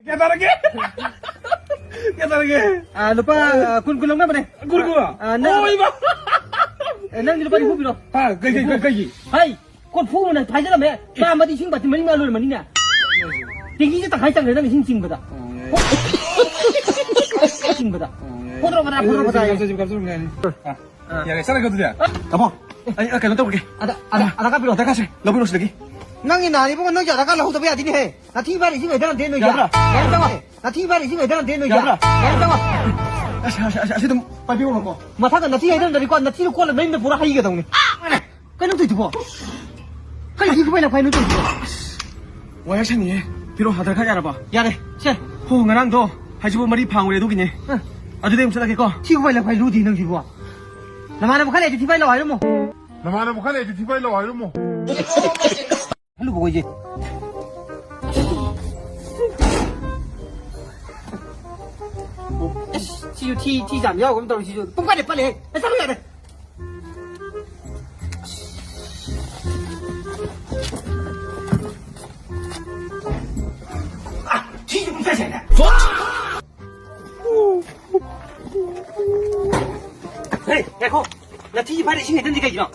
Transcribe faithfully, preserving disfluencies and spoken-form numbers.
ꯀꯌꯥ ꯇꯥꯔꯒꯦ? ꯀꯌꯥ ꯇꯥꯔꯒꯦ? ꯑꯥ, ꯂꯨꯄꯥ, ꯑꯥ, ꯀꯨꯟ, ꯀꯨꯟ ꯂꯧꯅꯕꯅꯦ꯫ ꯀꯨꯟ, ꯀꯨꯟ? ꯑꯥ, ꯅꯪ, ꯑꯣ, ꯏꯃꯥ! ꯑꯦ, ꯅꯪꯗꯤ ꯂꯨꯄꯥ ꯅꯤꯐꯨ ꯄꯤꯔꯣ꯫ ꯍꯥ, ꯀꯩ, ꯀꯩ, ꯀꯩ, ꯀꯩꯒꯤ? ꯍꯩ, ꯀꯣꯔꯐꯨ ꯑꯃꯅ ꯐꯥꯏꯖꯜꯂꯝꯃꯦ꯫ ꯆꯥꯝꯃꯗꯤ ꯏꯁꯤꯡ ꯕꯥꯇꯤꯟ ꯃꯔꯤ ꯃꯉꯥ ꯂꯣꯏꯔꯝꯃꯅꯤꯅꯦ꯫ ꯇꯦꯡꯀꯤꯁꯦ ꯇꯪꯈꯥꯏ ꯆꯪꯈ꯭ꯔꯦ ꯅꯪ ꯏꯁꯤꯡ ꯆꯤꯡꯕꯗ꯫ ꯑꯣ, ꯌꯥꯏ꯫ ꯆꯤꯡꯕꯗ꯫ ꯑꯣ, ꯌꯥꯏ꯫ ꯐꯣꯗ꯭ꯔꯣ ꯐꯗ꯭ꯔꯥ, ꯐꯣꯗ꯭ꯔꯣ ꯐꯗ꯭ꯔꯥ ꯍꯥꯏꯌꯦ꯫ ꯀꯞꯆꯔꯁꯤ, ꯀꯞꯆꯔꯁꯤ, ꯀꯞꯆꯔꯁꯤ꯫ ꯑꯥ꯫ ꯑꯥ꯫ ꯌꯥꯔꯦ, ꯆꯠꯂꯒꯦ ꯑꯗꯨꯗꯤ꯫ ꯇꯥꯃꯣ, ꯑꯩ, ꯑ, ꯀꯩꯅꯣ ꯇꯧꯔꯒꯦ꯫ ꯑꯗ, ꯑꯗ, ꯑꯙꯥꯔ ꯀꯥꯔꯗ ꯄꯤꯔꯛꯑꯣ, ꯑꯙꯥꯔ ꯀꯥꯔꯗꯁꯦ꯫ ꯂꯧꯕꯤꯔꯣ ꯁꯤꯗꯒꯤ꯫ ꯅꯪꯒꯤ ꯅꯥꯔꯤꯕ ꯅꯣꯏꯒꯤ ꯑꯙꯥꯔ ꯀꯥꯔꯗ ꯂꯧꯍꯧꯗꯕ ꯌꯥꯗꯦꯅꯦꯍꯦ꯫ ꯅꯊꯤ ꯐꯥꯏꯔ ꯏꯁꯤꯡ ꯍꯩꯊꯔꯝꯗꯦ ꯅꯣꯏꯒꯤ꯫ ꯌꯥꯕ꯭ꯔꯥ? ꯌꯥꯔꯦ, ꯆꯪꯉꯣ꯫ ꯅꯊꯤ ꯐꯥꯏꯔ ꯏꯁꯤꯡ ꯍꯩꯊꯔꯝꯗꯦ ꯅꯣꯏꯒꯤ꯫ ꯌꯥꯕ꯭ꯔꯥ? ꯌꯥꯔꯦ, ꯆꯪꯉꯣ꯫ ꯑꯁ, ꯑꯁ, ꯑꯁ, ꯑꯁꯤ ꯑꯗꯨꯝ ꯄꯥꯏꯕꯤꯔꯣꯀꯣ꯫ ꯃꯊꯪꯗ ꯅꯊꯤ ꯍꯩꯊꯔꯝꯗ꯭ꯔꯗꯤꯀꯣ, ꯅꯊꯤꯗꯣ ꯀꯣꯠꯂ ꯅꯌꯨꯝꯗ ꯄꯨꯔꯥ ꯍꯩꯒꯗꯧꯅꯤ꯫ ꯀꯩꯅꯣ ꯇꯧꯏꯗꯨꯕꯣ? ꯀꯩ ꯊꯤ ꯈꯨꯕꯩ ꯂꯥꯛꯄ ꯍꯥꯏꯅꯣ ꯇꯧꯏꯗꯨꯕꯣ? ꯋꯥ ꯌꯥꯝ ꯁꯪꯉꯤꯍꯦ꯫ ꯄꯤꯔꯣ, ꯑꯙꯥꯔ ꯀꯥꯔꯗ ꯌꯥꯔꯕ? ꯌꯥꯔꯦ, ꯁꯦ꯫ ꯍꯣ, ꯉꯔꯥꯡꯗꯣ ꯍꯥꯏꯖꯕꯨ ꯃꯔꯤ ꯐꯥꯡꯉꯨꯔꯦ ꯑꯗꯨꯒꯤꯅꯦ꯫ ꯑ꯫ ꯑꯗꯨꯗꯤ ꯑꯃꯨꯛ ꯆꯠꯂꯒꯦꯀꯣ꯫ ꯊꯤ ꯈꯨꯕꯩ ꯂꯥꯛꯄ ꯍꯥꯏ ꯂꯨꯗꯤ ꯅꯪꯁꯤꯕꯣ꯫ ꯅꯃꯥꯟꯅꯕ ꯈꯔ ꯂꯩꯔꯗꯤ ꯊꯤ ꯐꯥꯏ ꯂꯥꯛꯑꯣ ꯍꯥꯏꯔꯝꯃꯣ꯫ ꯅꯃꯥꯟꯅꯕ ꯈꯔ ꯂꯩꯔꯗꯤ ꯊꯤ ꯐꯥꯏ ꯂꯥꯛꯑꯣ ꯍꯥꯏꯔꯝꯃꯣ꯫ ꯈꯜꯂꯨꯕ ꯑꯩꯈꯣꯏꯁꯦ꯫ ꯑꯁ, ꯁꯤꯁꯨ ꯊꯤ, ꯊꯤ ꯆꯥꯝ ꯌꯥꯎꯒꯨꯝ ꯇꯧꯔꯤ, ꯁꯤꯁꯨ ꯄꯨꯡꯄꯥꯏꯗ ꯄꯜꯂꯦꯍꯦ꯫ ꯑꯁ, ꯆꯠꯂꯨ ꯌꯥꯔꯦ꯫ ꯑꯥ, ꯊꯤꯁꯨ ꯄꯨꯡꯆꯥꯏ ꯆꯥꯏꯅꯦ꯫ ꯍꯦ, ꯉꯥꯏꯈꯣ꯫ ꯅꯊꯤ ꯐꯥꯏꯔ ꯏꯁꯤꯡ ꯍꯩꯇꯟꯗꯤ ꯀꯩꯒꯤꯅꯣ?